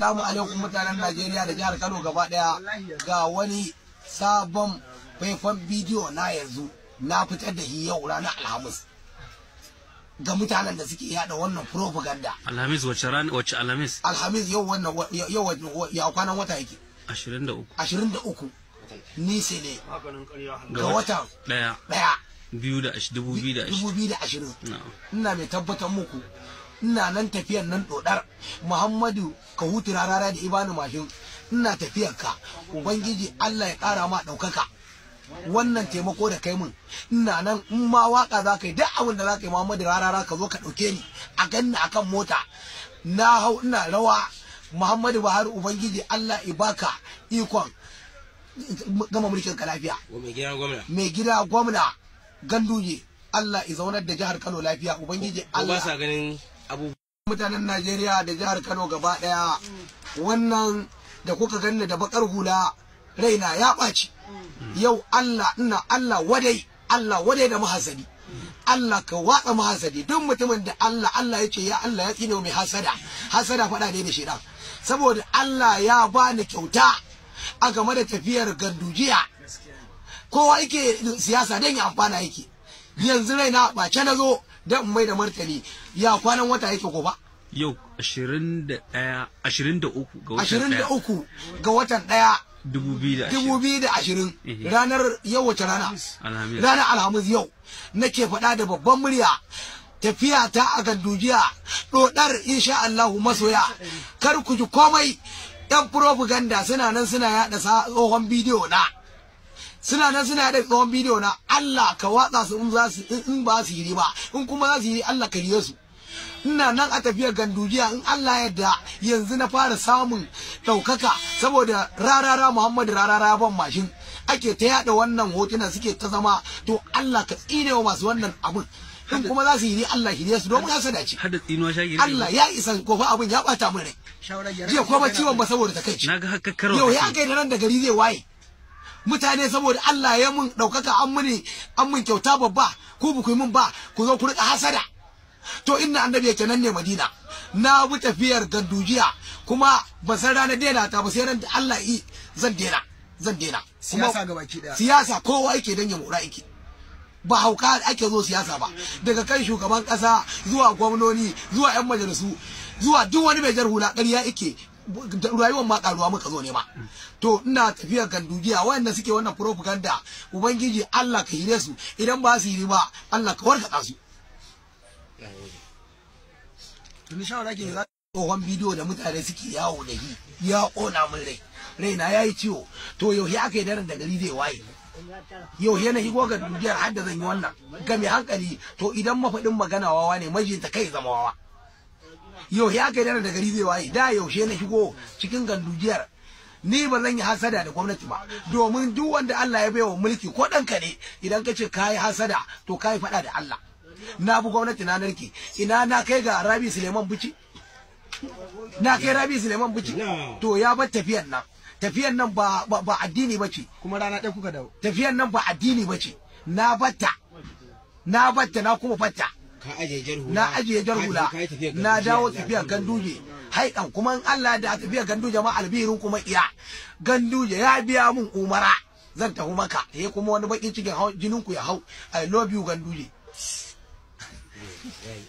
Assalamu alaikum mutanen Najeriya da jihar Kano gaba daya. Ga wani sabon faifan bidiyo na yanzu na fitar da shi yau ranar Alhamis. Ga mutanen da suke yada wannan propaganda. Alhamis wace rana, wace Alhamis? Alhamis yau, wannan yau ya kwanan wata yake? 23. 23 ni sai ne ga watan daya daya biyu da 2020. 2020. Na'am. Ina mai tabbatar muku ina nan tafiyan nan dodar Muhammadu ka hutu rarara da ibanu mashin, ina tafiyar ka, ubangiji Allah ya kara ma daukaka wannan taimako da kai mun. Ina nan, in ma waka za ka yi, duk abin da za ka yi, Muhammadu rarara, ka zo ka dauke ni a ganni akan mota na hau ina rawa. Muhammadu Buhari, ubangiji Allah ya baka ikon gama mulkin ka lafiya. Mai gida gwamna. Mai gida gwamna Ganduje, Allah ya zaunar da jihar Kano lafiya, ubangiji Ko ba Allah. sa ganin abubuwa. Mutanen Najeriya da jihar Kano gaba daya, wannan da kuka ganni da bakar hula, raina ya ɓaci yau. Allah, ina Allah wadai, Allah wadai da mahasadi. Allah ka watsa mahasadi, duk mutumin da Allah, Allah ya ce ya Allah ya tsine mai hasada. Hasada faɗa ne da shedan. Saboda Allah ya bani kyauta a game da tafiyar gandujiya, kowa yake siyasa don ya amfana yake. Yanzu raina ɓace na zo don in mai da martani. Ya kwanan wata yake ko ba? Yau 21, 23 ga watan 23 ga watan ɗaya 2020. 2020. Ranar yau wace rana? Alhamis. Ranar Alhamis. Yau nake faɗa da babban murya, tafiya ta a gandujiya ɗoɗar, insha Allahu. Masoya, kar ku ji komai. Yan propaganda suna nan suna yaɗa tsohon bidiyo na, suna nan suna yaɗa tsohon bidiyo na. Allah ka watsa su in za su, in ba su yi ba, in kuma za su yi, Allah ka riye su. Ina nan a tafiyar gandujiya, in Allah yadda. Yanzu na fara samun ɗaukaka saboda rarara, Muhammadu rarara ban mashin, ake ta yada wannan hotuna suke ta zama. To Allah ka tsine wa masu wannan abun, in kuma za su yi, Allah shirye su, domin hasada ce. Har da tsinuwa shagiri. Allah ya isa ko fa abun ya bata min rai jiya ko ba ciwon ba saboda takaici. Na ga haka karo. Yau ya kai da nan da gari zai waye, mutane saboda Allah ya mun ɗaukaka, an muni, an mun kyauta babba, ku ba ku yi mun ba, ku zo ku rika hasada. To inna annabi yake nan ne Madina. Na bi tafiyar gandujiya kuma ba san ranar daina ta ba, sai ran da Allah yi zan daina, zan daina. Kuma Siyasa gabaki daya. Siyasa kowa yake dan ya mora yake, ba hauka ake zo siyasa ba. Daga kan shugaban kasa zuwa gwamnoni zuwa yan majalisu zuwa duk wani mai jar hula, ƙarya yake, rayuwar ma karuwa muka zo nema. To ina tafiyar gandujiya, wayanda suke wannan propaganda, ubangiji Allah ka hire su, idan ba su yi ba, Allah ka warkaka su. Tuni shawara ke za Tsohon bidiyo da mutane suke yawo da shi ya ƙona min rai, raina ya yi ciwo. To yau aka yi daren da gari zai waye, yau na higo ga dujiyar har da zan yi wannan ga mai hankali. To idan mafaɗin magana wawa ne, majinta kai zama wawa. Yau aka yi daren da gari zai waye, da yaushe na shigo cikin gandujiyar? Ni ba zan yi hasada da gwamnati ba, domin duk wanda Allah ya baiwa mulki, ko ɗanka ne, idan ka ce ka yi hasada, to ka yi faɗa da Allah. Na bi gwamnati na narke, ina na kai ga Rabi Suleiman Bichi? Na kai Rabi Suleiman Bichi? To ya bar tafiyan nan. Tafiyan nan ba addini ba ce. Kuma rana ɗaya kuka dawo. Tafiyan nan ba addini ba ce. Na batta, na batta, na kuma batta. Ka ajiye jar hula. Na ajiye jar hula. Ka yi tafiyar Na dawo Ganduje. tafiyar ganduje haikan. Kuma in Allah da tafiyar ganduje ma albirin kuma iya ganduje ya biya mun umara, zan tafi maka he. Kuma wani bakin cikin jinin ku ya hau. I love you, ganduje. Yayi.